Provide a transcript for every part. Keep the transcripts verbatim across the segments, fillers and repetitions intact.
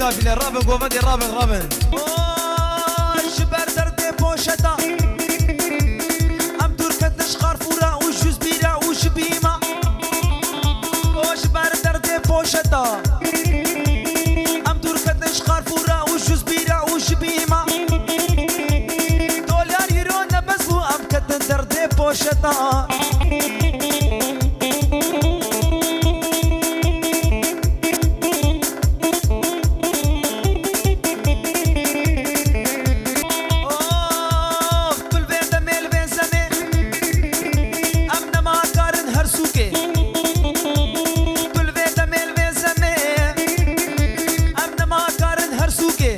Nafile, rabin govendê, rabin, rabin. O, ji ber derdê poşeta. Em dûr ketin ji Xarfûra û ji Zbîra û ji Bîma. O, ji ber derdê poşeta. Em dûr ketin ji Xarfûra û ji Zbîra û ji Bîma. Dolar, euro nebes bû, em ketin derdê poşeta. Of, tu li vê demê, li vê zemê, em nema karin her sûkê. Tu li vê demê, li vê zemê, em nema karin her sûkê.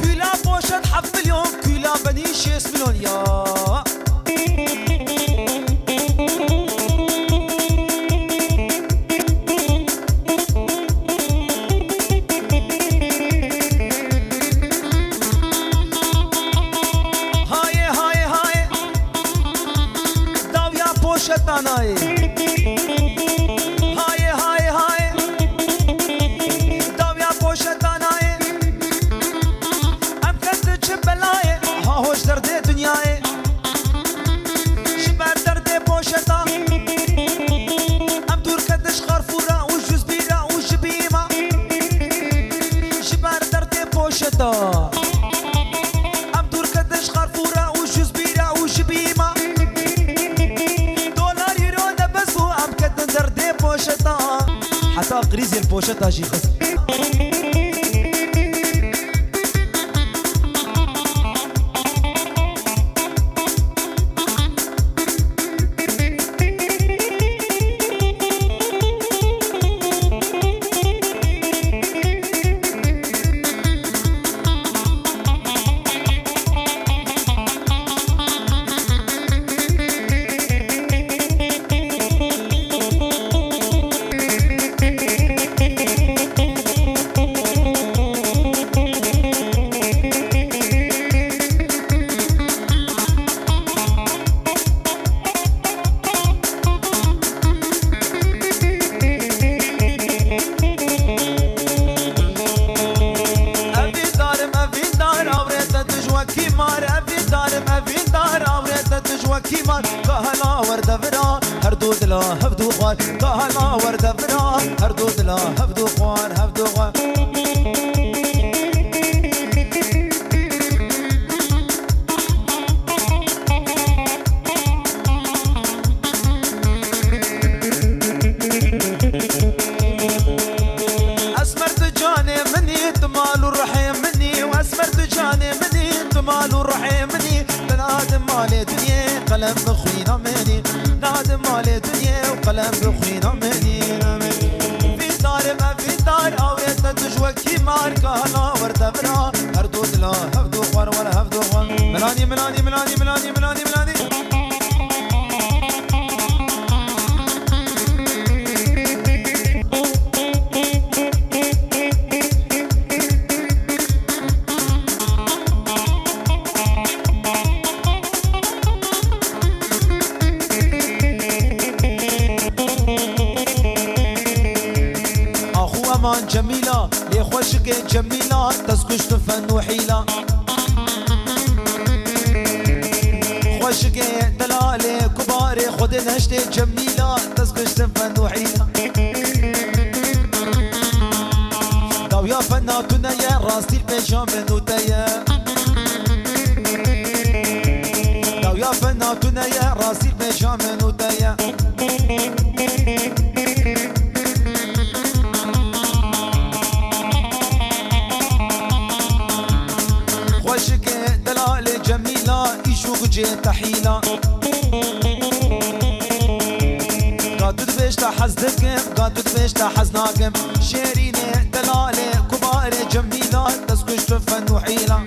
Kûla poşet heft milyon, kûla benî şêst milyon ya. Hayê, hayê, hayê. Dawiya poşeta nayê. Hayê, hayê, hayê. Dawiya poşeta nayê. Em ketin çi belayê. Ha hoş derdê dinyayê. Ji ber derdê poşeta. Em dûr ketin ji Xarfûra û ji Zbîra û ji Bîma. Ji ber derdê poşeta. Em dûr ketin ji Xarfûra û ji Zbîra û ji Bîma. Dolar, euro nebes bû, em ketin derdê poşeta. Heta krîzê li poşeta jî xist. Evîndarim, evîndar, awrê te tu ji wekî mar. Evîndarim, evîndar, awrê te tu ji wekî mar. Ka hela wer devira, her du dila hevdu xwar. Ka hela wer devira, her du dila hevdu xwar, hevdu xwar. Esmer tu canê min î, tu mal û ruhê min î. Esmer tu canê min î, tu mal û ruhê min î. Te nadim malê dinyê, qelem bi xwîna min î. Nadim malê dinyê û qelem bi xwîna min î. Vîndar me vîndar, awê te tu ji wekî mar. Ka hela wer devira, her du dila hevdu xwar, were hevdu xwar. Milanî, milanî, milanî, milanî, milanî, milanî. Axû eman Cemîla, lê xweşikê Cemîla, destkuş tu fen û hîla. Xweşikê delalê kubarê Xwedê neştê Cemîla, destkuş tu fen û hîla. Dawiya fena tune ye, rastî li pêşa min û te ye. Dawiya fena tune ye, rastî li pêşa min û te ye. Xweşikê delalê Cemîla, îş û gucê te hîla. Ka tu dibêj te hez dikim, ka tu dibêj te hez nakim. Şêrînê delalê kubarê Cemîla, destkuş tu fen û hîla.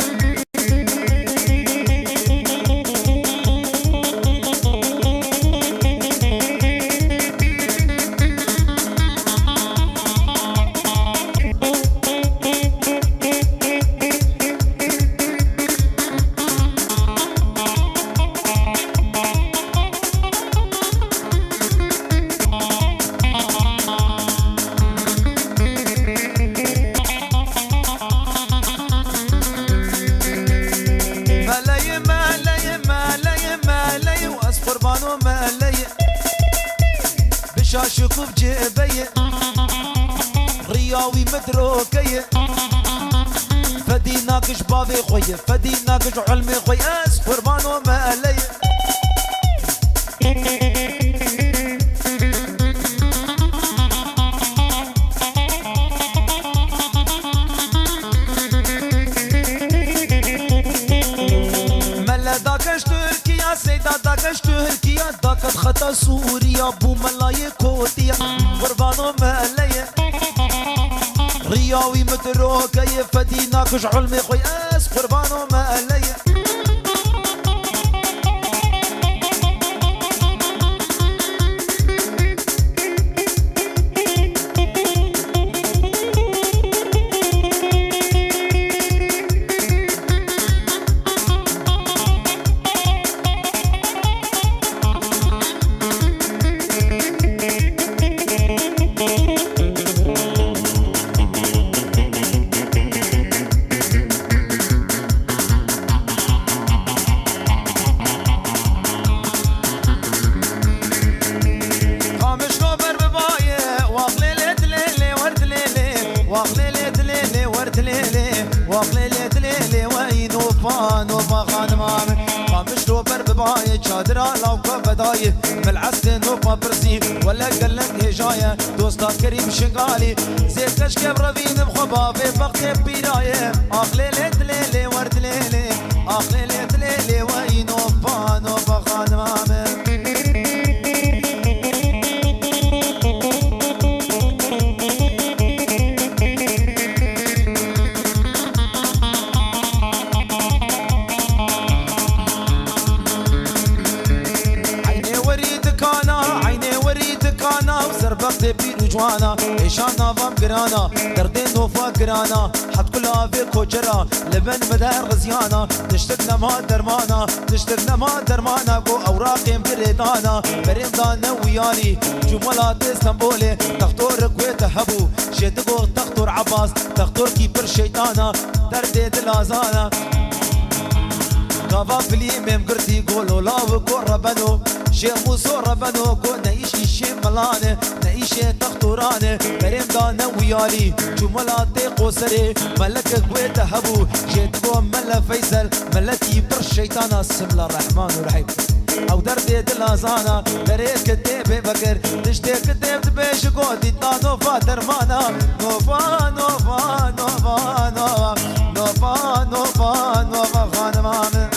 Şikûf cêbe ye, riya wî min dirokeye. Fedî nakij bavê xwe ye, fedî nakij ilmê xwe ye, ez qurbano mele ye. Mele dakeş Tirkiya, seyda dakeş Tirkiya, daket xeta Sûriya, bû melayê kotiya, qurbano mele ye. Riya wî min dirokeye, fedî nakij ilmê xwe ye, ez qurbano mele ye. Qamişlo ber bi bayê, wax lê lê dilê lê wer dilê lê, wax lê lê dilê lê wer dilê lê, wax lê lê dilê lê we î nopa, nopa xanima min. Qamişlo ber bi bayê, çadira lawka vedayê, mil estê nopa pirsî, wele gelek hêjaye, dosta Kerîm Şingalî, zê keşke revînim xwe bavê bextê pîraye. Ax lê lê dilê lê wer dilê lê, ax lê lê dilê lê we î nopa, nopa xanima min. Eynê werî dikana, eynê werî dikana, û serbextê pîr û ciwana, êşan navam girana, derdê nofa girana, het kulavê kocera, li bin min de riziyana, tiştik nema dermana, tiştik nema dermana, ku ewraqên birê dana, berêm dane wiyalî, çûm welatê Stenbolê, textorik wê te hebû, jê digot textor Ebas, textorkî pir şeytana, derdê dila zana. Gava filîmêm girtî, go lola û go rebeno, jê Mûso rebeno, go ne îşî şê milane, ne îşê textoran e, berêm dane wiyalî, çûm welatê Qoserê, melekek wê te hebû, jê digo Mele Feysel, miletî pir şeytana, simla Rehman û Rehîm. Ew derdê dila zana, derê kitêbê vekir, tiştê kitêb dibêje, go dîta nofa dermana, nofa, nofa, nofa, nofa, nofa, nofa, nofa xanima min.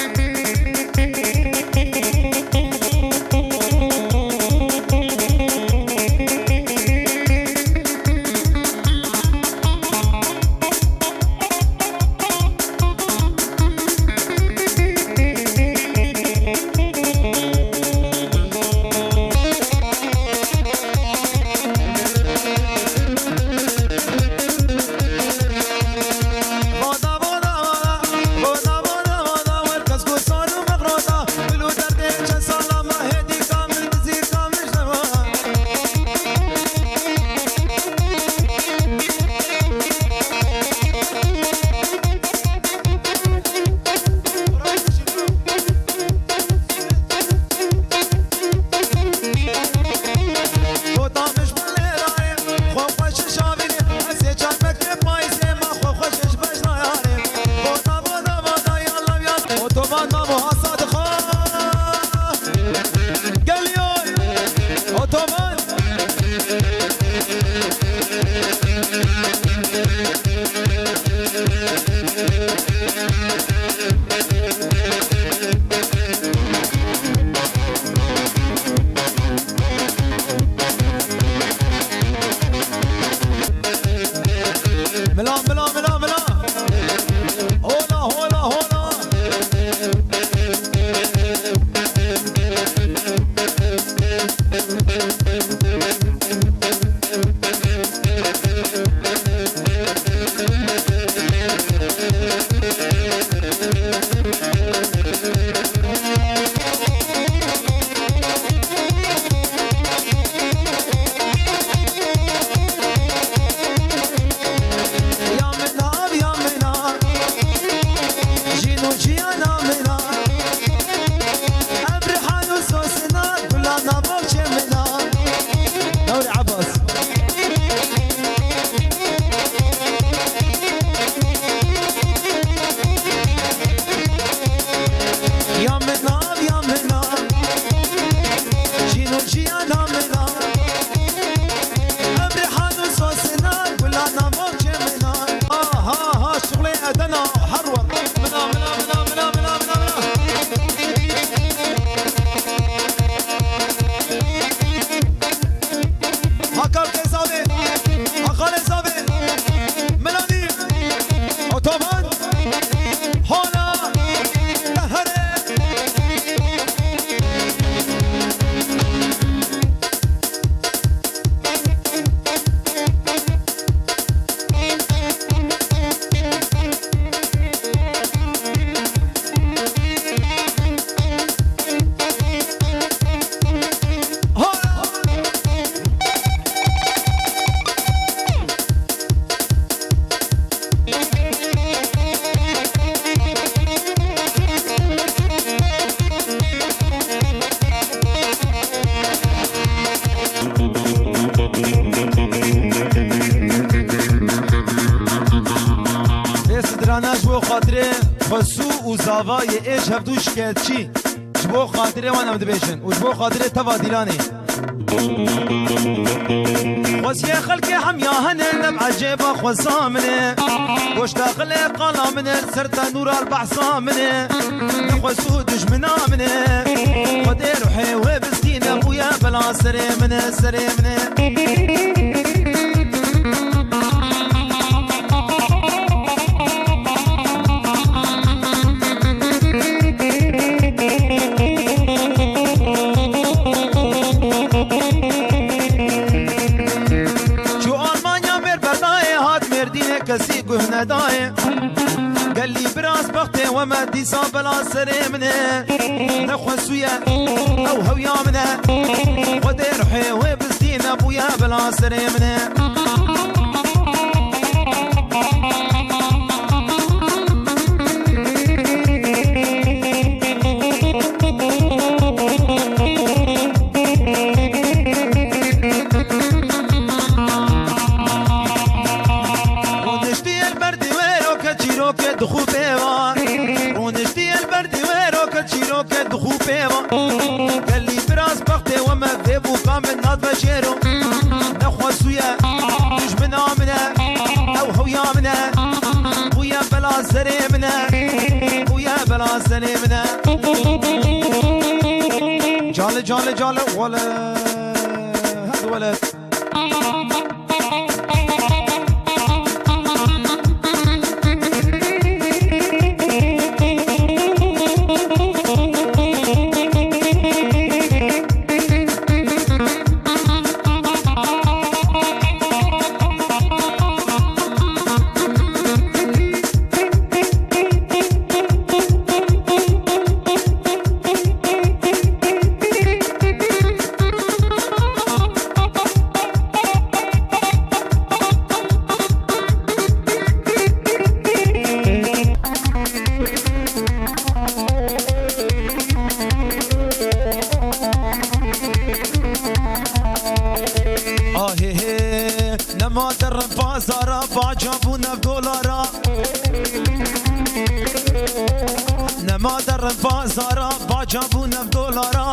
Otoban Mamo Hasan Xo. Geliyor. Otoban. Mila, mila, mila, mila. Hola, hola, hola. Ya min nav, ya min nav. Jîn û jiyana min a. Em rihan û sosina, gulana bawçê min a. Dewr Û zavayê êş hevdû şiketçî ji bo xatirê wan em dibêjin û ji bo xatirê teva Dîlanê. Xweziyê xelkê hemya hene, ne bi ecêba xweza min e. Goşta xilê qala min e, ser tenûra li behsa min e. Nexwes û dijmina min e. Xwedê ruhê wê bistîne bûye bela serê min e, serê min e. Çû Almanya mêr berdayê, hat Mêrdînê kesî guh nedayê. Gelî biraz bextê we me dîsa bela serê min e. Nexwesûye ew hewya min e. Xwedê ruhê wê bistîne bûye bela serê min e. Rûniştî el ber dîwêro ke çîrokê dixû pêva. Rûniştî el ber dîwêro ke çîrokê dixû pêva. Gelî biraz bextê we me vê bûka min nat ve jêro. Nexwesûye dijmina min e. Ew hewya min e. Bûye bela serê min e. Bûye bela serê min e. Cale, cale, cale, wele. Hadi wele. Ahê hê, nema derin pazara, baca bû nev dolara. Nema derin pazara, baca bû nev dolara.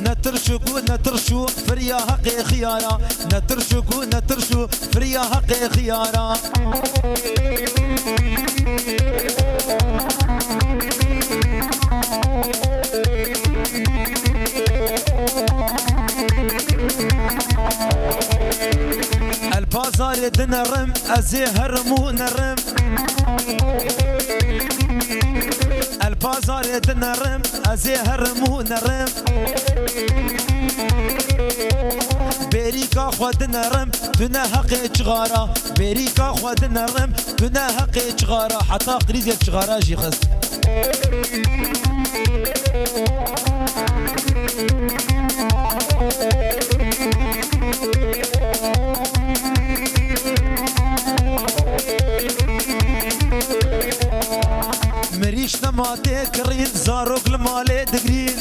Ne tirşû ku, ne tirşû, firiya heqê xiyara. Ne tirşû ku, ne tirşû, firiya heqê xiyara. El pazarê dinerim, ez ê herim û nerim. El pazarê dinerim, ez ê herim û nerim. Bêrîka xwe dinerim, tune heqê çixara. Bêrîka xwe dinerim, tune heqê çixara. Heta krîzê çixara jî xist. Mirîş nema tê kirîn, zarok li malê digrîn.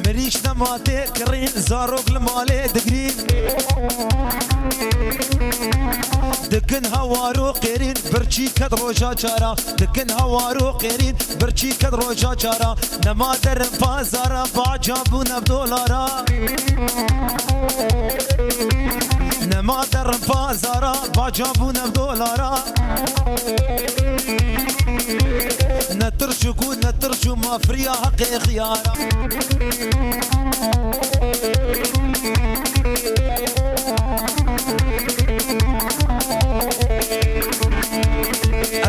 Mirîş nema tê kirîn, zarok li malê digrîn. Dikin hawaro qêrîn, birçî ket roja çara. Dikin hawaro qêrîn, birçî ket roja çara. Nema derin pazara, baca bû nev dolara. Nema derin pazara, baca bû nev dolara. Ne tirşû ku, ne tirşû, ma firiya heqê xiyara.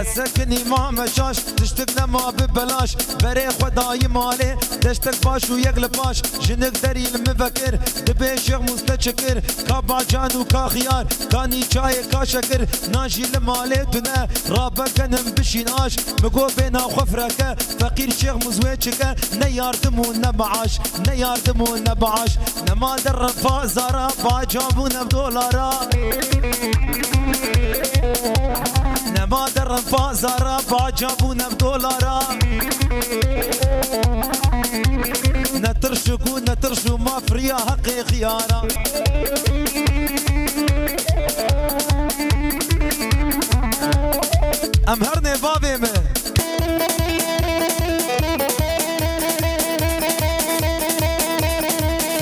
Ez sekinî mame şaş, tiştik nema bi belaş. Berê xwe dayî malê, deştek baş û yek li paş. Jinik derî li min vekir, dibê Şêx Mûs te çi kir? Ka bacan û ka xiyar, ka nîçayê, ka şekir. Nan jî li malê tune, rabe genim bişîn aş. Min got bêhna xwe fireke, feqîr Şêx Mûs wê çike? Ne yardim û ne meaş, ne yardim û ne meaş. Nema derin pazara, baca bû nev dolara. Nema derin pazara, baca bû nev dolara. Ne tirşû ku, ne tirşû, ma firiya heqê xiyara. Em herne bavê min.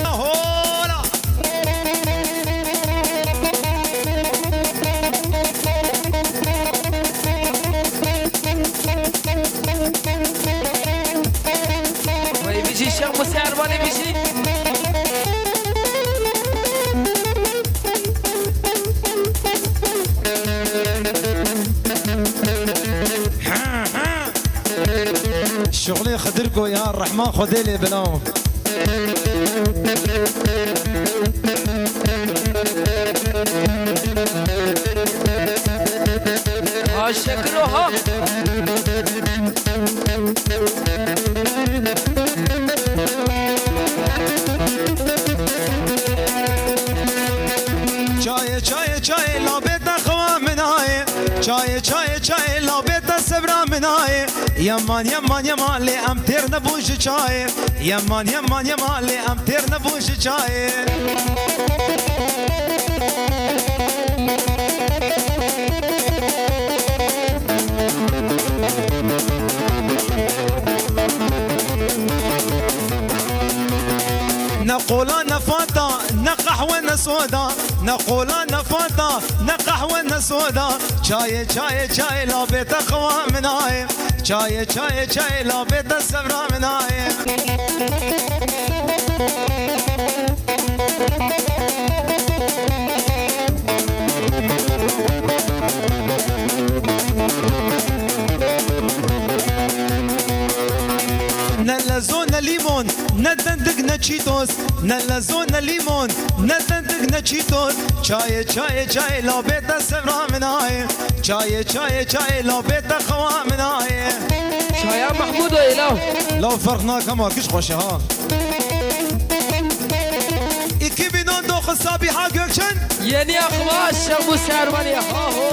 Hola! Wey bijî Şêx Musê Erbanê bijî. Şuxlê Xidir Go ya Rehman Xwedê lê bila. Ha şekilo ha. Çayê, çayê, çayê, labê te xewa min ayê. Çayê, çayê, çayê, labê te sebra min ayê. Yeman, yeman, yeman, lê em têr nebûn ji çayê. Yeman, yeman, yeman, lê em têr nebûn ji çayê. Ne qola, ne fanta, ne qehwe, ne soda. Ne qola, ne fanta, ne qehwe, ne soda. Çayê, çayê, çayê, labê te xewa min ayê. Çayê, çayê, çayê, labê te sebra min ayê. Ne lezo, ne lîmon, ne dendik, ne çîtos. Ne lezo, ne lîmon, ne dendik, ne çîtos. Çayê, çayê, çayê, labê te sebra min ayê. Çayê, çayê, çayê, labê te xewa min ayê. Çaya Mehmûdo ê law. Law ferq nake, ma kiş xweş e ha. iki bin on dokuz Sabiha Gökçen. Yeni akıma Şemus Ermeni. Ha ho.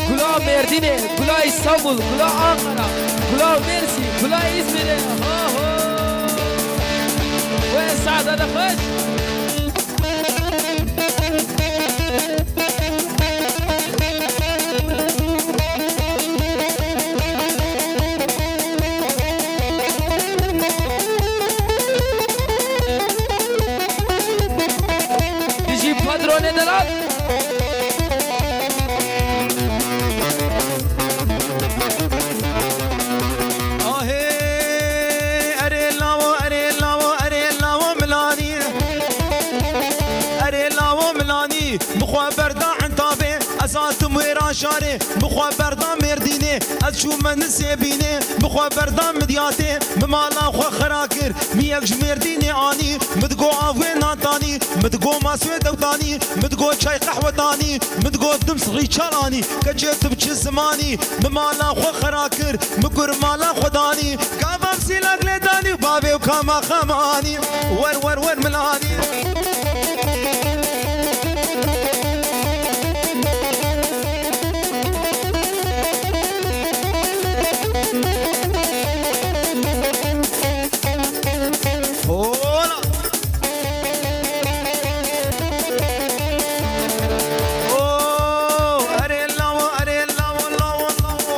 Gula Merdinê, gula İstanbul, gula Ankara, gula Mersin, gula İzmir'e. Ha ho. Ve saadete hoş. Dijî padronê delal. Ahê, erê lawo, erê lawo, erê lawo milanî. Erê lawo milanî, bi xwe berda entabê, ez hatim wêra şarê, bi xwe berda Mêrdînê, ez çûme Nisêbînê, bi xwe berda Midyatê, min mala xwe xira kir, min yek ji Mêrdînê anî, min digo av wê nan tanî, min digo mas wê dewtanî, min digo çay qehwe tanî, min digo dim sixî çal anî, keçê tu bi çi zimanî, min mala xwe xira kir, min gur mala xwe danî, gava bi sîlak lê danî û bavê û kama xama anî, wer wer wer milanî. Hola! Oh, erê lawo, erê lawo, lawo, lawo,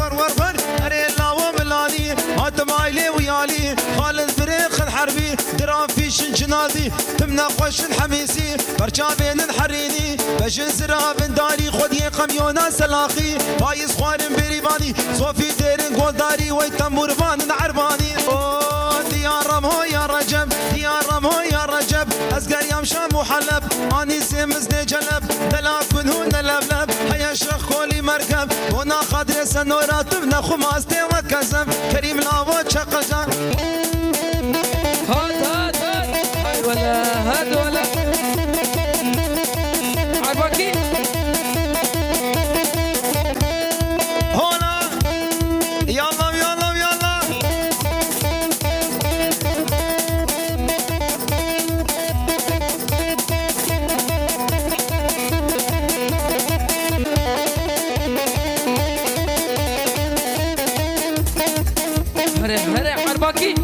wer, wer, wer. Erê lawo milanî, hatim ailê û yalî, Xalid birê xil herbî, dirafîşin cinazî, tim nexweşin hemîsî, berçavênin herînî, bejin ziravin darî, xwediyê qemyona selaxî, payîz xwarin bêrîvanî, sofî dêrin goldarî, wey tembûrvanin erbanî. O, diyarem ho ya Receb, diyarem ho ya Receb, ez geriyam Şam û Heleb, anî sê miznê celeb, dela kunhû ne lebleb, heye şex kolî merkeb, bona xadrê senora tiv nexumaz tê we kezeb, Kerîm lavo çeqeca. Hat, hat, hat. Hay wele, hat wele. Arbakî. Hola. Yallah, yallah, yallah. Here, here, Arbakî.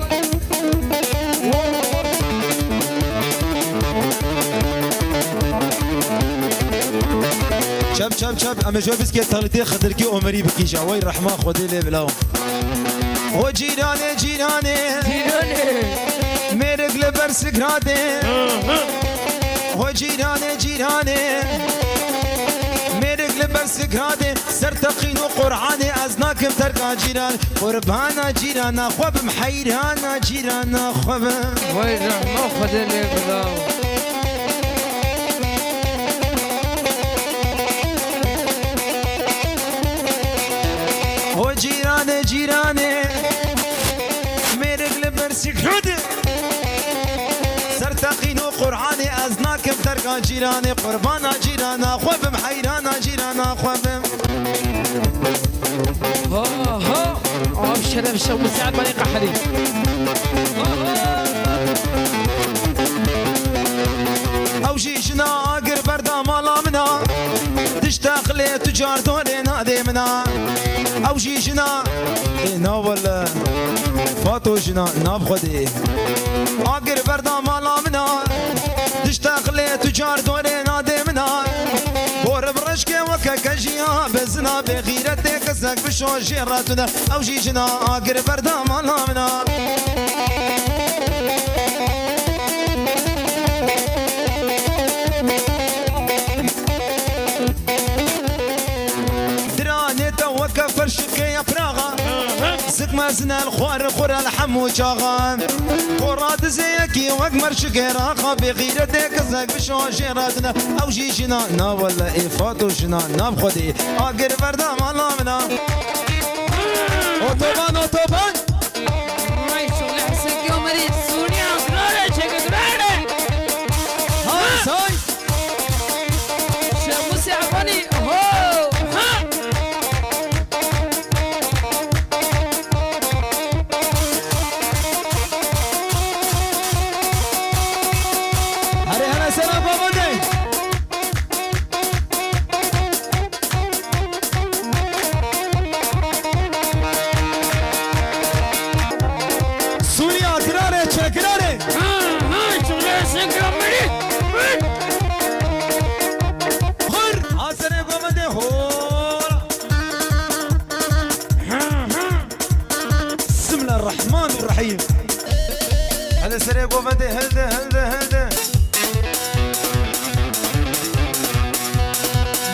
Çep, çep, çep, em ê ji we bîst kê telîtê Xidirkî Omerî bikî ja. Wey rehma Xwedê lê bila. Ho cîranê, cîranê. Cîranê. Mêrik li ber Sigradê. Ho cîranê, cîranê. Mêrik li ber Sigradê. Ser teqîn û Qur'anê ez nakim terka cîran. Qurbana cîrana xwe bim, heyrana cîrana xwe bim. Wey rehma Xwedê lê bila. Ho cîranê, cîranê, mêrik li ber Sigradê. Ser teqîn û Qur'anê ez nakim terka cîranê, qurbana cîrana xwe bim, heyrana cîrana xwe bim. Ha, ha. Av şeref şew Musa'd Banî Qehrî. Ew jî jina agir berda mala min a. Dişta xilê tu car dorê nadê min a. Ew jî jina, ê na wele, Fato jina nav Xwedê. Agir berda mala min a. Dişta xilê tu car dorê nadê min a. Bor bi reşkê weke kejiya bezina bê xîretê kesek bi şojê re tune. Ew jî jina agir berda mala min a. Diranê te weke ferşikê ya praxa. Zik mezine li xwar xwar li hemû çaxan. Xora dizê yekî wek merşikê raxa. Bê xîretê kesek bi şojê re tune. Ew jî jina na wele ê Fato jina nav Xwedê. Agir berda mala min a. Otoban, otoban. Vay, şoxlê Hesen Gömerî, Sûriya, grare, çeke grare. Hay, say. Şemus Şabanî, ho, ha. Herê, herê, selam, baba de. Sûriya, girare, çek girare. Ha, ha, çule sen grameri. Hır. Hazire gomede ho. Ha, ha. Bismillahirrahmanirrahim. Hele serê govendê, hilde, hilde, hilde.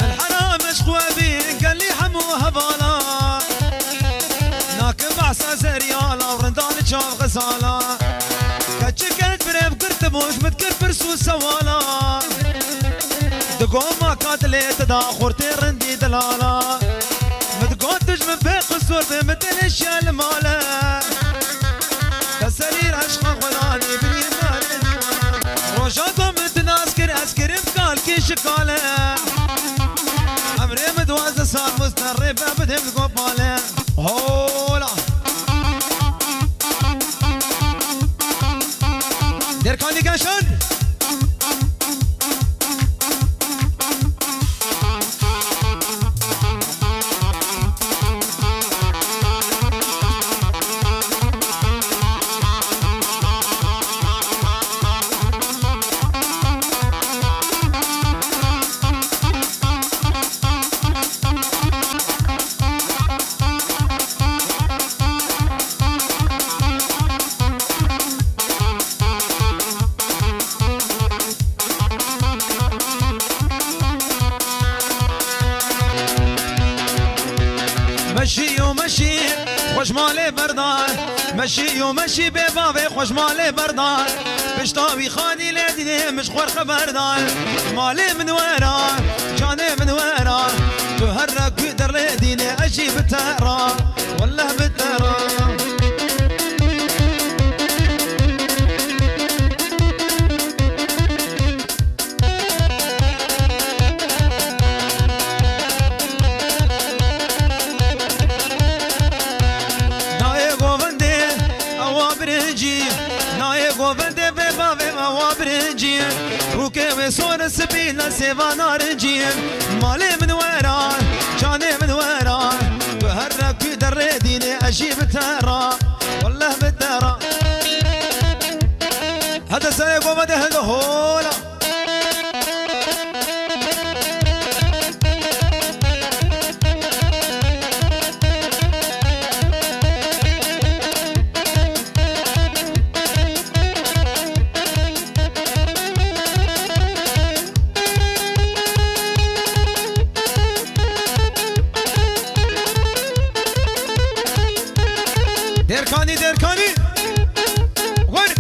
Min hera min ji xwe bî gelî hemû hevala. Nakim behsa zeriyala û rinda li çav xizala. Keçik ez birêv girtibû, ji min dikir pirs û sewala. Di goma ka dilê te da xurtê rindî delala. Min digot tu ji min bê qisûr bê, min dilê şiya li male. Te serî reşqa xwe danî binî male. Roja ku min tu nas kir, ez kirim kalkê şikale. Emrê min duwazdeh sal muzderrê be bidêm li gopale. Hola. Derkanî Gençler. Meşî û meşî, xwe ji malê berdan. Meşî û meşî bê bavê xwe ji malê berdan. Pişta wî xanî lê dînê min ji xwe xeber dan. Malê min wera, canê min wera. Tu her re ku derlê dînê ez jî bi te ra. Welleh bi te ra. Nayê govendê ewa birincî, nayê govendê bê bavê ewa birincî. Rûkê wê sor sipî, li sêva narincî. Malê min wera, canê min wera. Tu her re ku derê dînê ez jî bi te ra. Welleh bi te ra. Hede serê govendê hilde hola. Derkanî, Derkanî. Wer.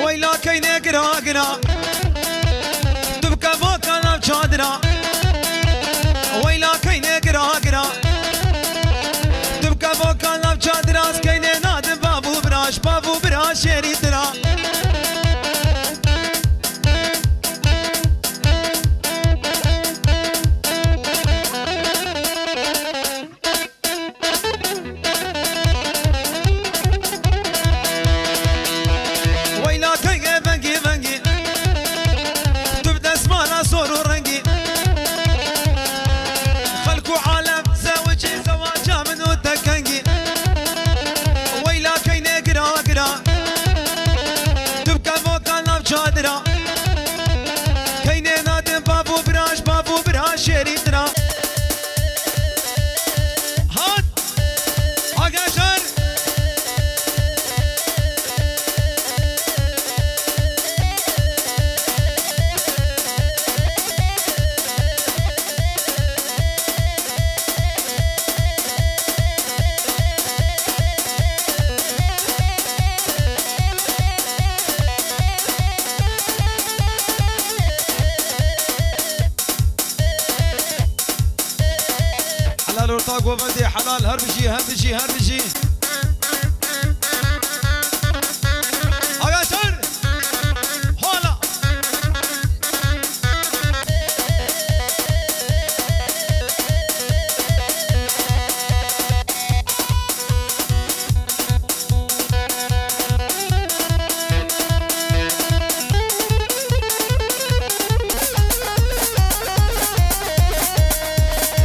Weyla keynê gira gira, tu bi kevoka nav çadira. Weyla keynê gira gira, tu bi kevoka nav çadira. Ez keynê nadim bav û bira, ji bav û bira şêrîn tira. Weyla kengê vengî vengî, tu bi desmala sor û rengî. Xelk û alem zewicî zewaca min û te kengî. Weyla keynê gira gira, tu bi kevoka nav çadira. Keynê nadim bav û bira, ji bav û bira şêrîn tira. Hat! Arkadaşlar! Helal orta govendê, helal, her bijî, her bijî, her bijî. Arkadaşlar, hala.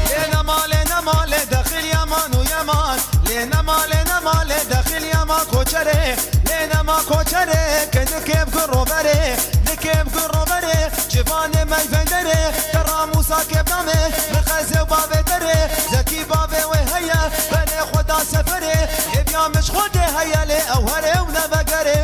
Lê nema, lê nema, lê dexil Yeman û Yeman. Lê nema, lê nema, lê dexil Yeman koçerê. Lê nema koçerê, ke nikê bi roverê, nikê bi roverê. Civanê meyvenderê, te ramûsa kê bi namê, bi xezê û bavê derê. Zekî bavê wê heye, berê xwe da seferê. Hêviya min ji Xwedê heye, lê ew herê û ne vegerê.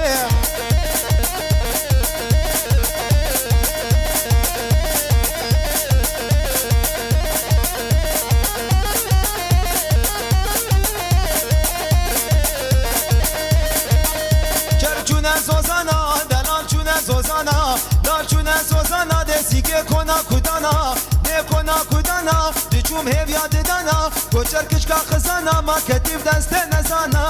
Ker çûne zozana, delal çûne zozana, dar çûne zozana, dê sîkê kona kudana, dê kona kudana, diçûm hêviya didana. Koçer kişka xizana, ma ketî bi destê nezana.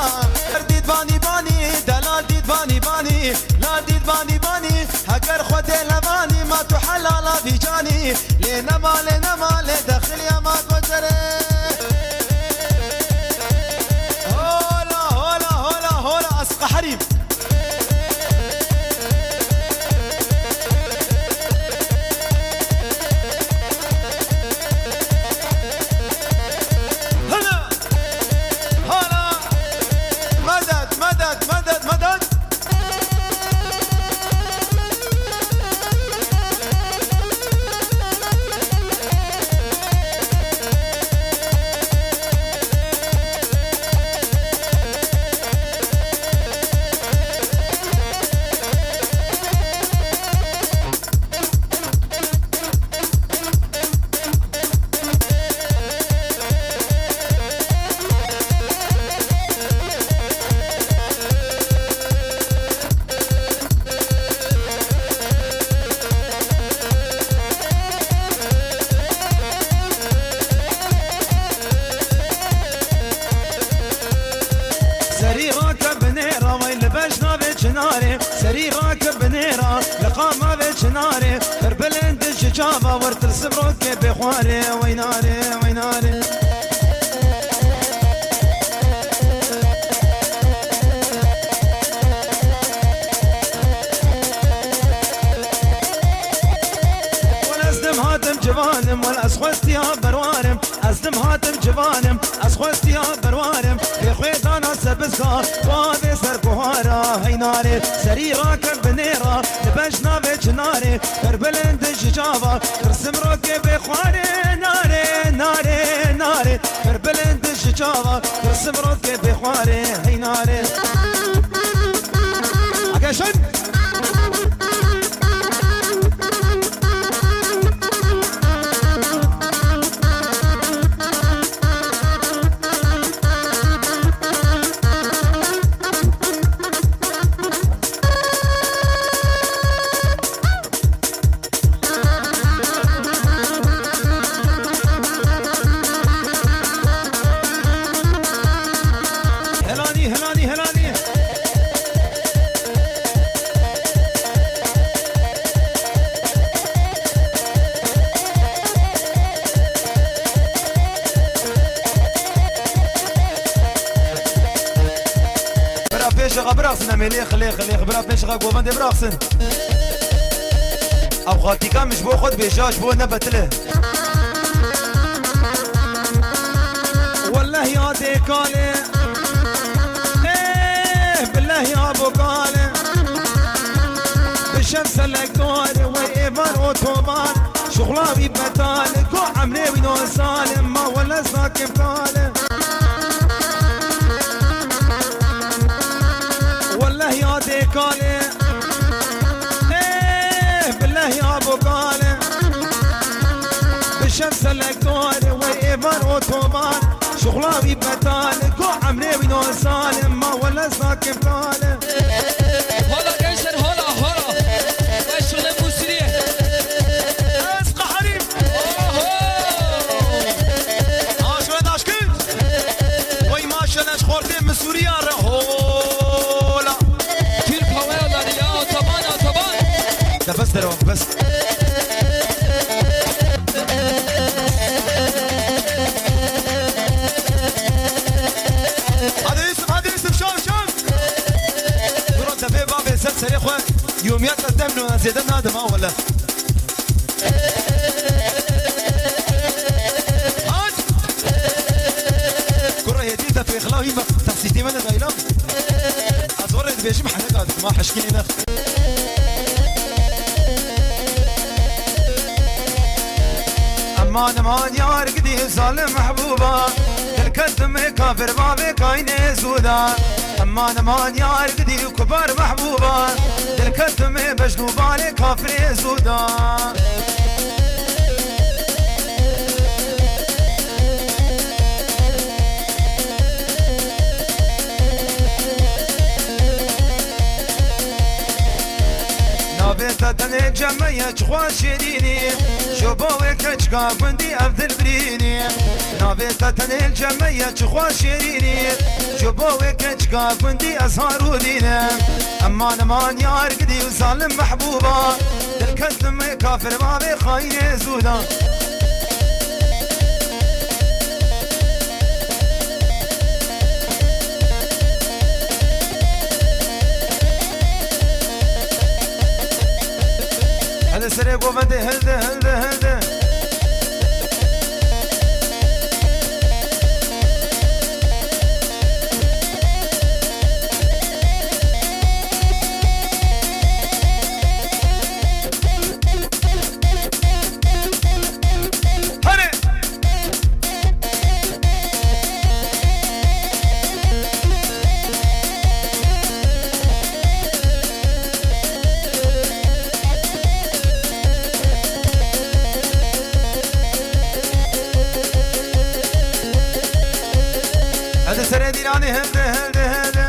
Her dît banî banî, delal dît banî banî, lal dît banî banî. Heger Xwedê levanî, ma tu helala vî canî. Lê nema, lê nema, lê dexil Yeman koçerê. Hola, hola, hola, hola, ez qeherîm. Hana! Hana! Medet, medet, medet, medet! Serî rake binêra wey li bejna vê çinarê. Serî rake binêra li qama vê çinarê. Pir bilind ji çava wir tilsim rokê bê xwarê. Weynarê, weynarê. Wele ez dim hatim civanim, wele ez xwestiya berwarim. Ez dim hatim civanim, ez xwestiya berwarim. Bê xwê dana sebizga, xwa vê ser Nare, serî rakin binêra, li bejna vê çinarê, berbilind ji çava, tirsim rokê bê xwarê, nare, nare, nare, berbilind ji çava, tirsim rokê bê xwarê, hey nare. Ageşin! Helanî, helanî, helanî. Bira pêşexa biraxsin, em ê lêx, lêx, lêx. Bira pêşexa govendê biraxsin. Ew xaltîka min ji bo xwe dibêje, ji bo we ne betil e. Welleh ya dê kale. Eh, billah ya bo kale. Bi şev selektor, wey êvar otoban. Şuxla wî betal, ku emrê wî no sal, ma wele zakim kal. Welleh ya dê kal. Eh, billah ya bo kal. Bi şev selektor, wey êvar otoban. Şuxla wî betal, ku emrê wî no sal, ma wele zakim kal. Hala gençler, hala, hala. Ay, şöyle bu Suriye. Ez qeherîm. Oho. Aşkın, aşkın. Vay maşallah, ji xortê min Suriye re. Hola. Türk Hava Yolları ya, otoban, otoban. Nefes devam, bes. Hadi Yusuf, hadi Yusuf, şov, şov. Duran tepê bavê ser serê xwe. Yomiyata demno zêde nadim ha wele. Hadi. Kura hêdî te fêxila hî me. Taksîtê me de dayla. Ez were dibêjim heneka dikima heşkînê ne. Eman, eman, yar gidî zalim mehbûba, dil ketim kafir bavê kaynê zûda. Eman, eman, yar gidî kubar mehbûba, dil ketim bejnû balê kafirê zûda. Navê te tenê cem me ye çixwa şêrînî, ji bo wê keçika gundî ev dil birînî. Navê te tenê cem me ye çixwa şêrînî, ji bo wê keçika gundî ez harûdî ne. Eman, eman, yar gidî û zalim mehbûba, dil ketim kafir bavê xayinê zûda. Hadi serê govendê hilde, hilde, hilde. Hadi. Hadi serê dîranê hilde, hilde, hilde.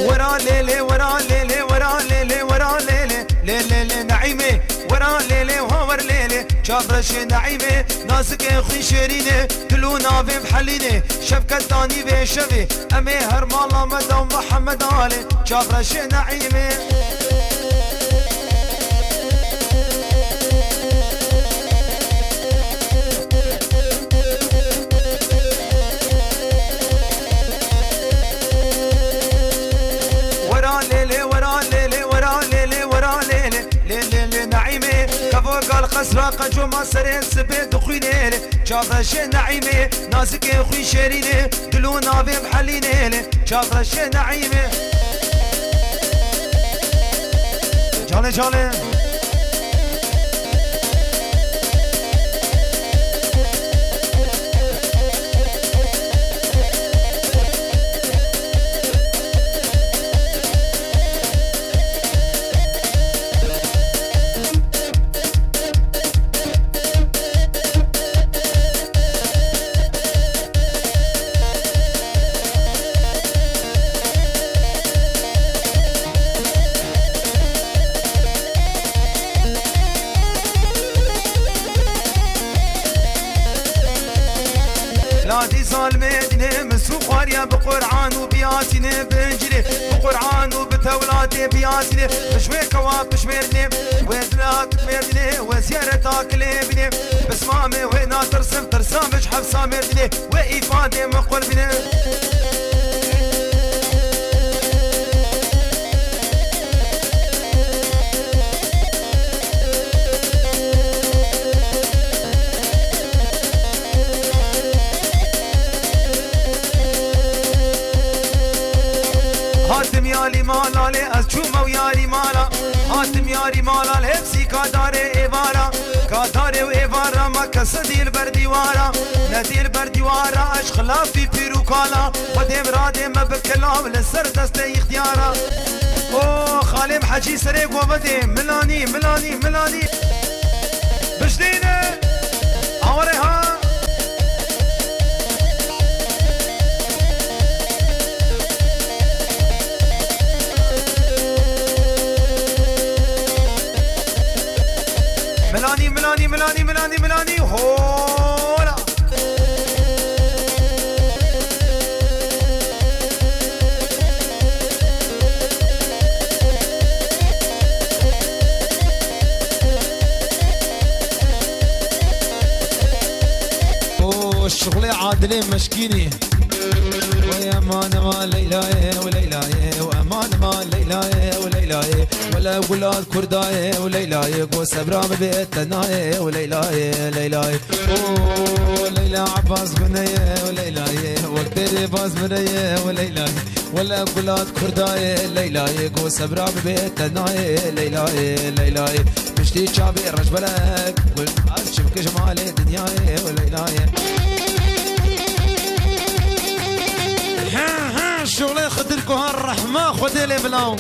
Wera lê lê, wera lê lê, wera lê lê, wera lê lê. Lê lê lê Neîmê, wera lê lê, ha wer lê lê. Çavreşê Neîmê, nazikê xwîn şêrînê, dil û navê helînê. Şevket danî vê şevê, em ê her mala me da Mihemed Alê. Çavreşê Neîmê. Wera lê lê, wera lê lê, wera lê lê, wera lê lê. Lê lê lê Neîmê, kevo gal Esra qeco ma serê sibê dixwînê lê, çavreşê Neîmê, nazikê xwîn şêrînê, dil û navê bihelînê lê, çavreşê Neîmê. Canê canê. Ladî zalimê dînê, min sû xwariya bi Qur'an û bi Yasînê, bi Încîlê, bi Qur'an û bi Tewratê, bi Yasînê, bi ji wê kewa, bi ji Mêrdînê, wê dila bi Mêrdînê, wê ziyareta kilê bînê, bi simamê wê natirsim, tirsa min ji hefsa Mêrdînê, wê îfadê min qurbînê. Hatim yarî mala lê ez çûme û yarî mala. Hatim yarî mala lê hepsî ka darê êvara. Ka darê û êvara me kese dîl ber dîwara. Ne dîl ber dîwara ez xilafî pîr û kala. Xwedê miradê me bi kelav li ser destê îxtiyara. O Xalê Hecî serê govedê, milanî, milanî, milanî. Bijdêne, aware ha. Milanî, milanî, milanî, milanî, milanî, hola. O şixulê Adilê Meşkînî. Wey eman ema Leyla'yê û Leyla'yê û eman ema Leyla'yê û Leyla'yê. Wele gulat Kurdayê û Leyla'yê, go sebra bibê tenayê û Leyla'yê, Leyla'yê. O Leyla Abbas guneyê û Leyla'yê, wek têrê baz mireyê û Leyla'yê. Wele gulat Kurdayê, Leyla'yê, go sebra bibê tenayê, Leyla'yê, Leyla'yê. Piştî çavê reşbelek, gul, az çimkiş malê dinyayê û Leyla'yê. He, he, şolê Xidir Guhar rehma Xwedê lê bila.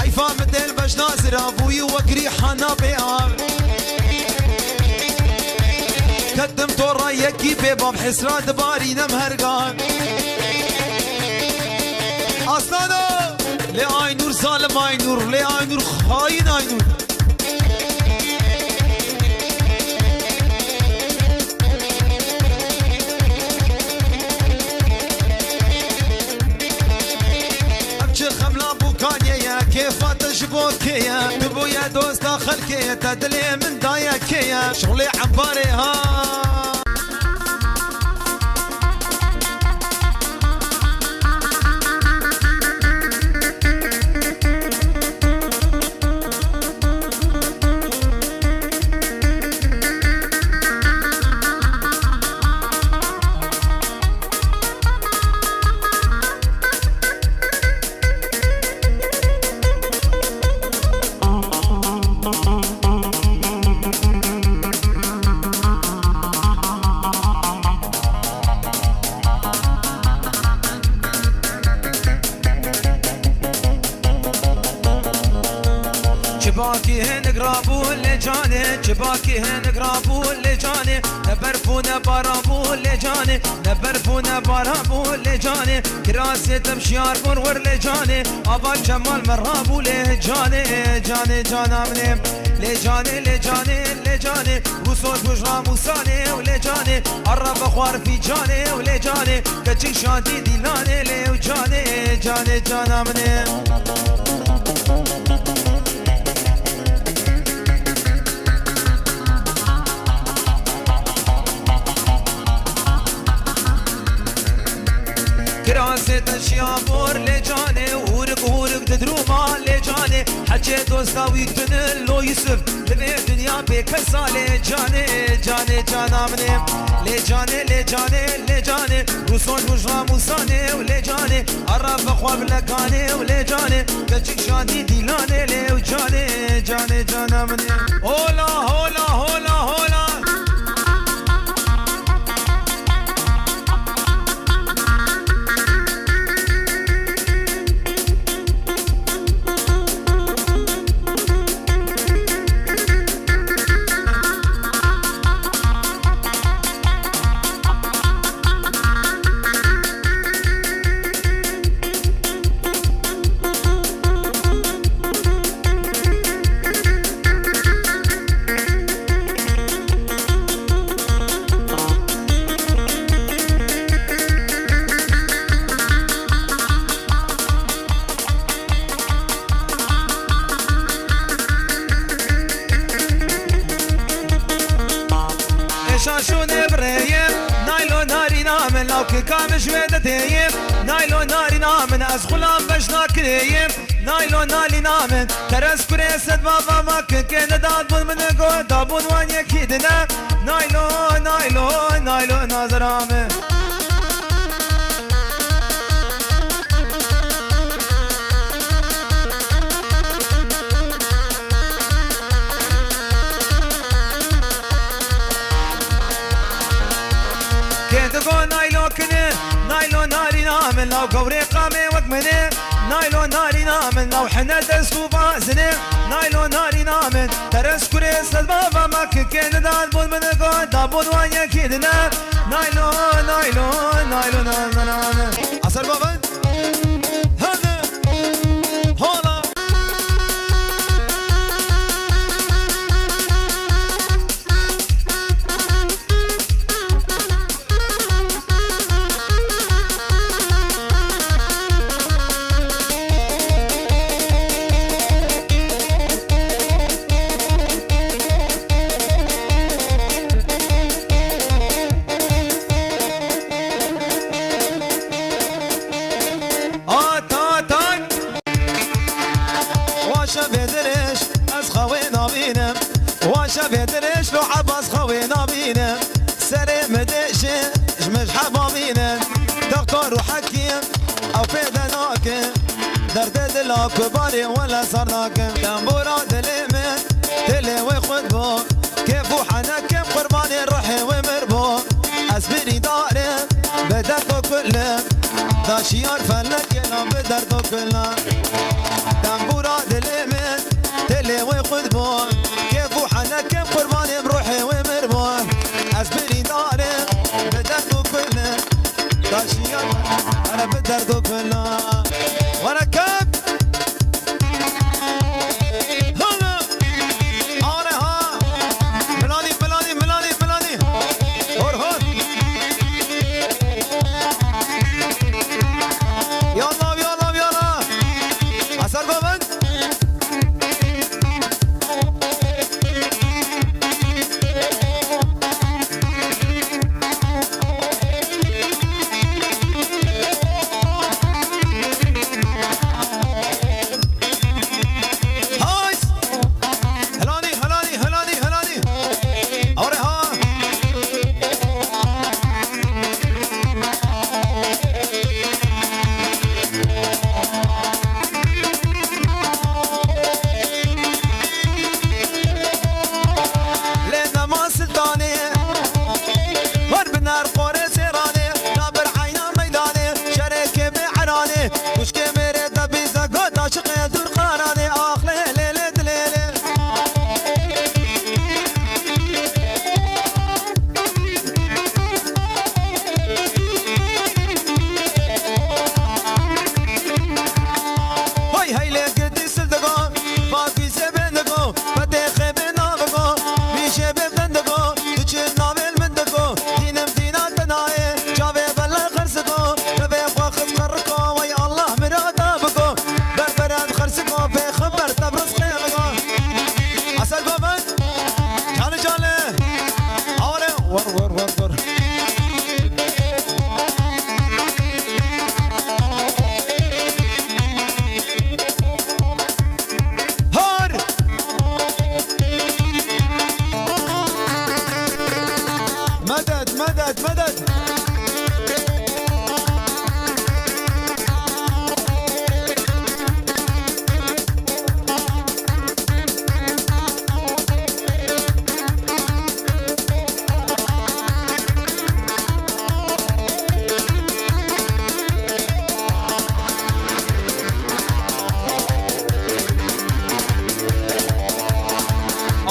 Heyfa min dêl beşna zira bûyî wek rîha nabê av. Ketim tora yekî bê bab hesra dibarînem her gan. Aslano! Lê Aynur zalim Aynur, lê Aynur xayîn Aynur. Em çi xemla bûkanê ye, kêfa te ji bo kê ye? Tu bûye dosta xelkê, te dilê min daye kê ye? Şolê embarê ha. Çibakî hinek rabû lê canê, çibakî hinek rabû lê canê, ne berf û ne bara bû lê canê, ne berf û ne bara bû lê canê, kirasê te şiyar bûn wer lê canê, ava Cemal me rabû lê canê, canê cana min ê, lê canê, lê canê, lê canê, Rûso kuj ramûsanê û lê canê, araba Warfî canê û lê canê, keçik şadî dîlanê lê û canê, canê cana min e. Kirasê te şiya bor lê canê, hûrik hûrik didirûma lê canê, hecê dosta wî tune lo Yusuf. Li vê dinya bêkesa lê canê, canê cana min e. Lê canê, lê canê, lê canê. Rûson roj ramûsanê û lê canê. Ara vexwe bi lekanê û lê canê. Keçik şadî dîlanê lê û canê, canê cana min e. Hola, hola, hola, hola. Ê şaşûnê bi rêyê, naylo narîna min, lawkika min ji wê de têyê, naylo narîna min, ez xulam beş nakirêyê, naylo nalîna min, teres kurê sed bava ma kikê nedad bûn min got, dabûn wan yekî dine, naylo, naylo, naylo nazira min. Kê digo naylo kinê, naylo narîna min, law gewrê qamê wek min e, naylo narîna min, law hine dest û bazin e, naylo narîna min, teres kurê sed bava ma kikê nedad bûn min got, dabûn wan yekî dine, naylo, naylo, naylo, na, na, na, na. Aser bavan. Hadi. Hola. At, at, at. Wa şevê dirêj ez xewê nabînim. Wa şevê dirêj lo Ebas xewê nabînim. Serê min dêşe ji min ji heba bînin. Doktor û hekîm ew pê de nakin. Derdê dila ku barê wele sar nakin. Tembûra dilê min, dilê wê xwe bû. Kêf û henekê qurbanê ruhê wê mir bû. Ez birîndar im bi derd û kulim. Da şiyar felekê lan bi derd û kulim. Tembûra dilê min, dilê wê xwe bû. Kêf û henekê qurbanê ruhê wê mir bû. Ez birîndar im bi derd û kulim. Da şiyar, ere bi derd û kulim. Were kep. Hala. Are ha. Milani, milani, milani, milani. Hor, hor. Yalla, yalla, yalla. Asar govend.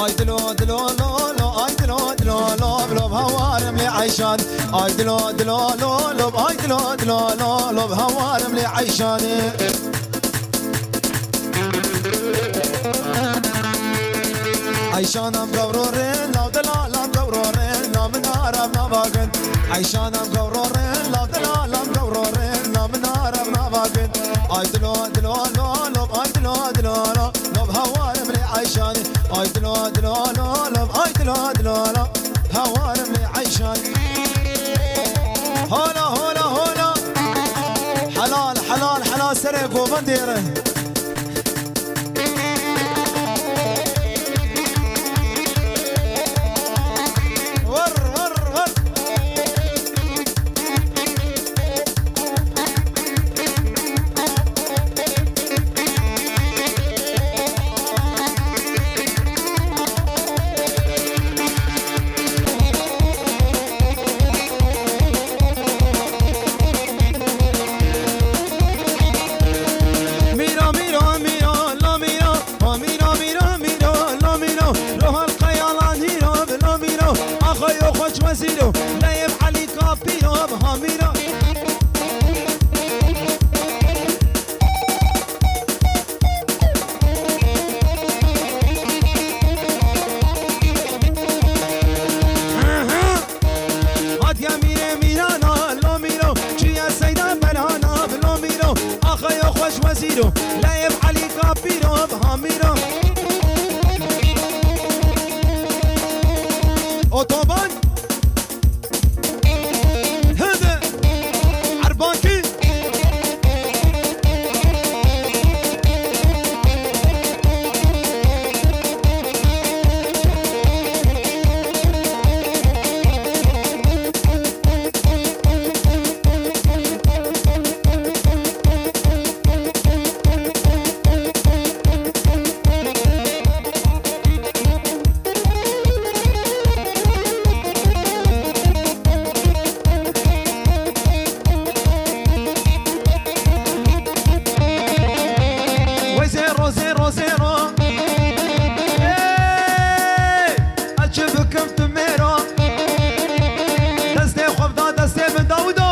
Ay dilo, dilo, lo, lo, ay dilo, dilo, lo, lo, hawarim lê eyşan. Ay dilo, dilo, lo, lo, ay dilo, dilo, lo, lo, hawarim lê eyşanê. Eyşanam gawrorin, law delalam gawrorin, na min arab navagin. Eyşanam gawrorin, law delalam gawrorin, na min arab navagin. Ay dilo, dilo, lo, lo, ay dilo, dilo, lo. Lob hawarim lê eyşanê. Ay dilo, dilo, lo, lo, ay dilo, dilo, lo. Hawarim lê eyşanê. Hola, hola, hola. Helal, helal, helal serê govendê re. War, war, war. Mîro, mîro, mîro, lo mîro. O mîro, mîro, mîro, lo mîro, lo halqeya lan hîro, bi lo mîro, axo yo xweş wezîro, leyê bi Elî Kapîro, bi ha mîro. Hatiye mîrê mîrana, lo mîro, çiye seyda belhana, bi lo mîro, axeyo xweş wezîro, leyê bi Elî Kapîro, bi ha mîro. Otoban. Hede. Erbakî. Wey zêro, zêro, zêro. Ey! Ez çi bikim tu mêro. Destê xwe bida destê min Dawudo.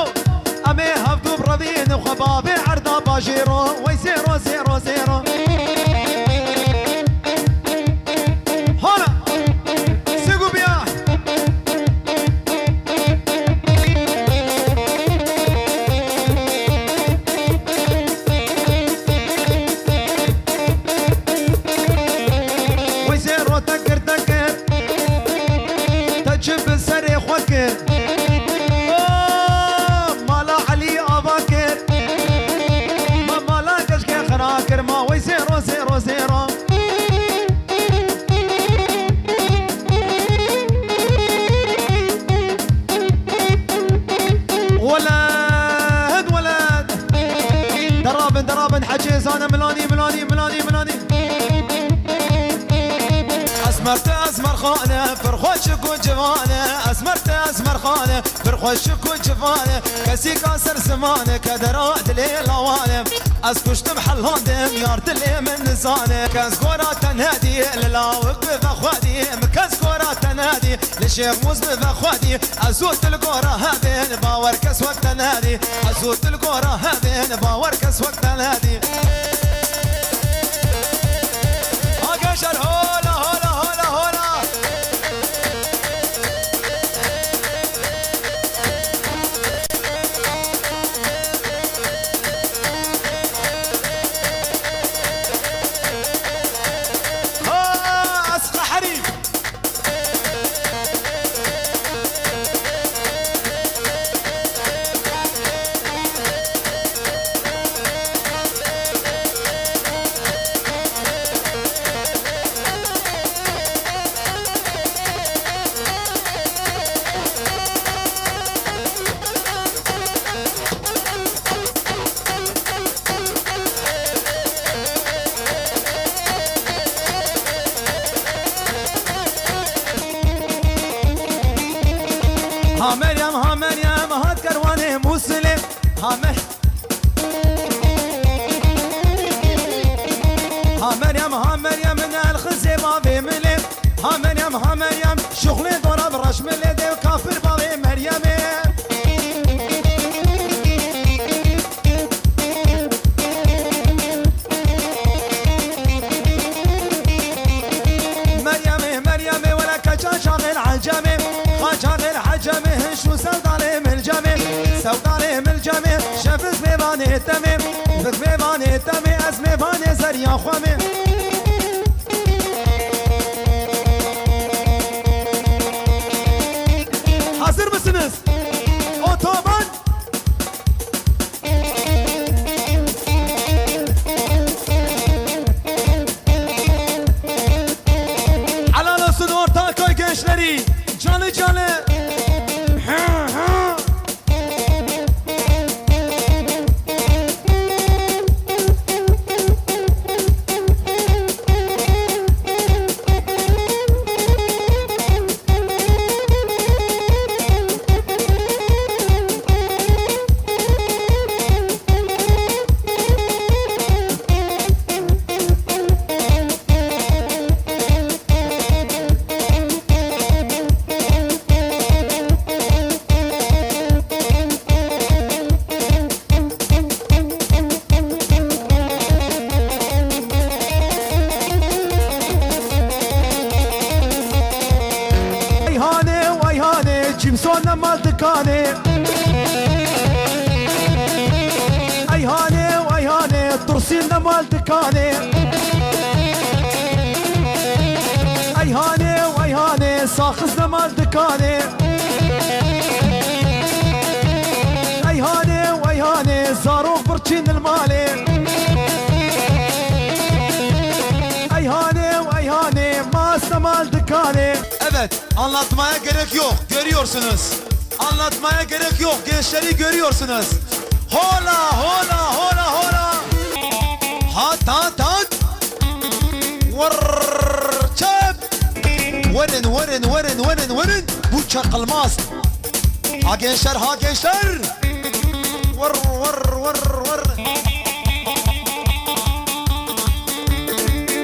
Em ê hevdû birevîn xwe bavê erda bajêro. Wey zêro, zêro, zêro. Hala. Sigu biya. Wey zêro te kir, te kir. Te çi bi serê xwe kir? Oh, mala Elî ava kir. Ma mala keşkê xira kir, ma wey zêro, zêro, zêro. Weled, weled. Derabin, derabin, hecê zane milanî, milanî, milanî, milanî. Esmer te esmer xane, pir xweşik û civan e. Esmer te esmer xane, pir xweşik û civan e. Kesîka ser ziman e, kedera dilê lawan e. Ez kuştim helandim, yar dilê min nizane. Kes gora te nedî, li lawik bi vexwedî. Min kes gora te nedî, li Şêx Mûs bi vexwedî. Ez û tu li gora hevên, bawer kes wek te nedî. Ez û tu li gora hevên, bawer kes wek te nedî. Ha geşer, hola, hola, hola, hola. Ha, ez qeherîm. Meryem, ha Meryem, ha kerwanê Mûsilê. Ha Mer-, ha Meryem, ha Meryem, min el xizê bavê milê. Ha Meryem, ha Meryem, şuxlê dora bi reşmilê dê kafir bavê Meryemê. Meryemê, Meryemê, were keça çaxêl Ecemê, xaçaxêl Ecemê, hin şû sewdalê Milcemê, sewdalê Milcemê, şev iz mêvanê temê, iz mêvanê temê, ez mêvanê zeriya xwe me. Hazır mısınız? Otoban. Helal olsun Ortaköy gençleri. Canı canı. Hı hı. Eyhanê û eyhanê, çimson nemal dikanê. Eyhanê û eyhanê, tursîn nemal dikanê. Eyhanê û eyhanê, saxiz nemal dikanê. Eyhanê û eyhanê, zarok birçîn li malê. Eyhanê û eyhanê, mas nemal dikanê. Evet, anlatmaya gerek yok, görüyorsunuz. Anlatmaya gerek yok, gençleri görüyorsunuz. Hola, hola, hola, hola. Hat, hat, hat. Vur, çep. Verin, verin, verin, verin, verin. Bu çakılmaz. Ha gençler, ha gençler. Vur, vur, vur, vur.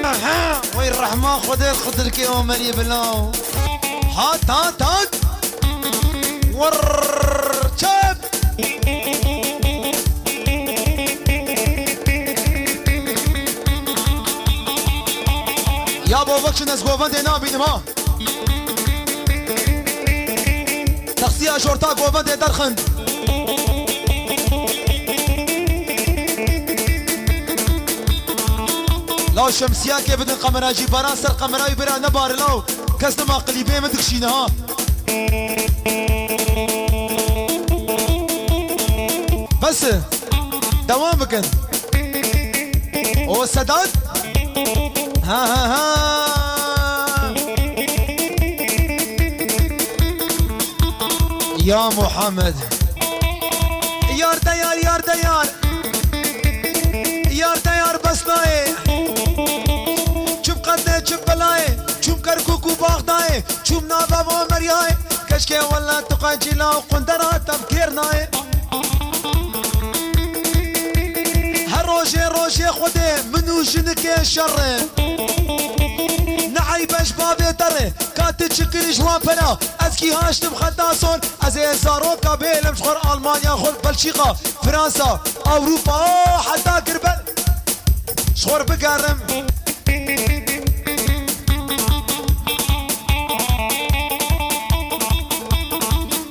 Aha, vay rehma Xwedê, Xwedê ke Omerî bilaw. Hat, hat, hat. Vur, çep. Ya bo vekşin ez govendê nabînim ha. Taksiya ji orta govendê derxin. Law şemsiyakê bidin qemera jî, baran ser qemerayê bira nebare law. Kes nema klîbê min dikişîne ha. Bes e. Devam bikin. O Sedat. Ha, ha, ha. Ya Muhammed. Yar de yar, yar de yar. Yar de yar bes nayê. Çi bi qednê, çi bi belayê. Çûm Kerkûk û Baxdayê. Çûm nava Omeriyayê. Keşkê wele tu qencîla û qundera te bi kêr nayê. Her rojê rojê Xwedê min û jinikê şer e. Ne eyb e ji bavê te re, ka tu çi kirî ji wan pera. Ez kî haştim xeta son, ez ê zaroka bêlim ji xwe re Almanya, xwe re Belçîka, Fransa, Ewropa, heta Girben ji xwe re bigerim.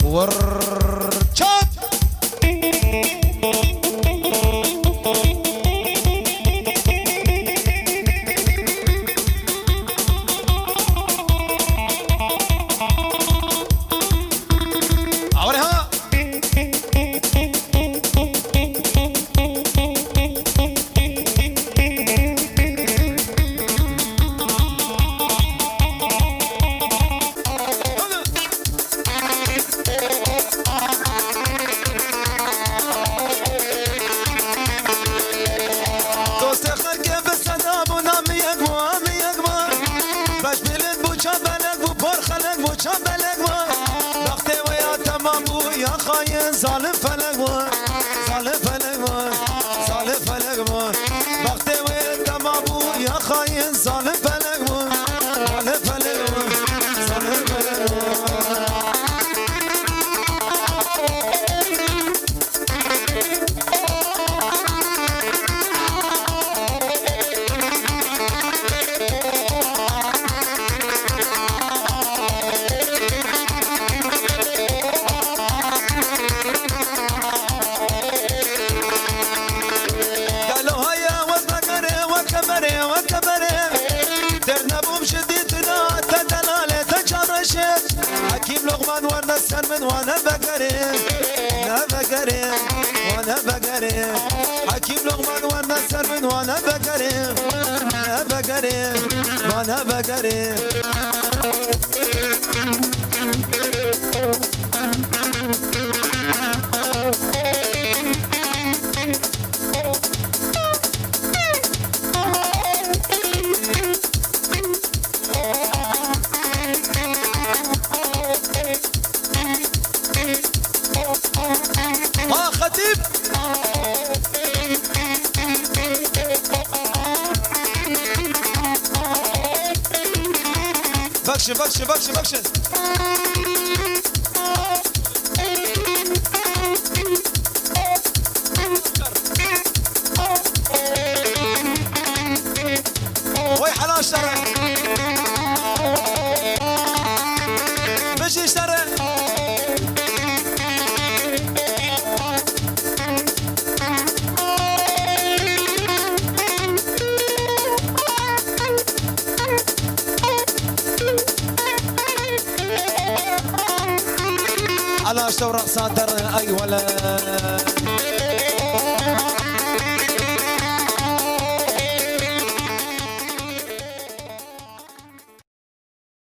Wirr çap! Awre ha! ya xayîn, zalim felek bû, zalim felek bû, zalim felek bû. Bextê wê dema bû, ya xayîn, zalim felek bû, zalim felek bû, zalim felek bû. Gelo heye wez vegere, weke berê, weke berê. Dêr nebûm ji dîtina te delalê, te çareşê. Hekîm Loqman werne ser min, wane vegerê, ne vegerê, wane vegerê. Hekîm Loqman werne ser min, wane vegerê, ne vegerê, wane vegerê. Ha, Xetîb! Bexşin, bexşin, bexşin, bexşin. Wey hela şere. Bijî şere. Ala şew reqsa der ey wele.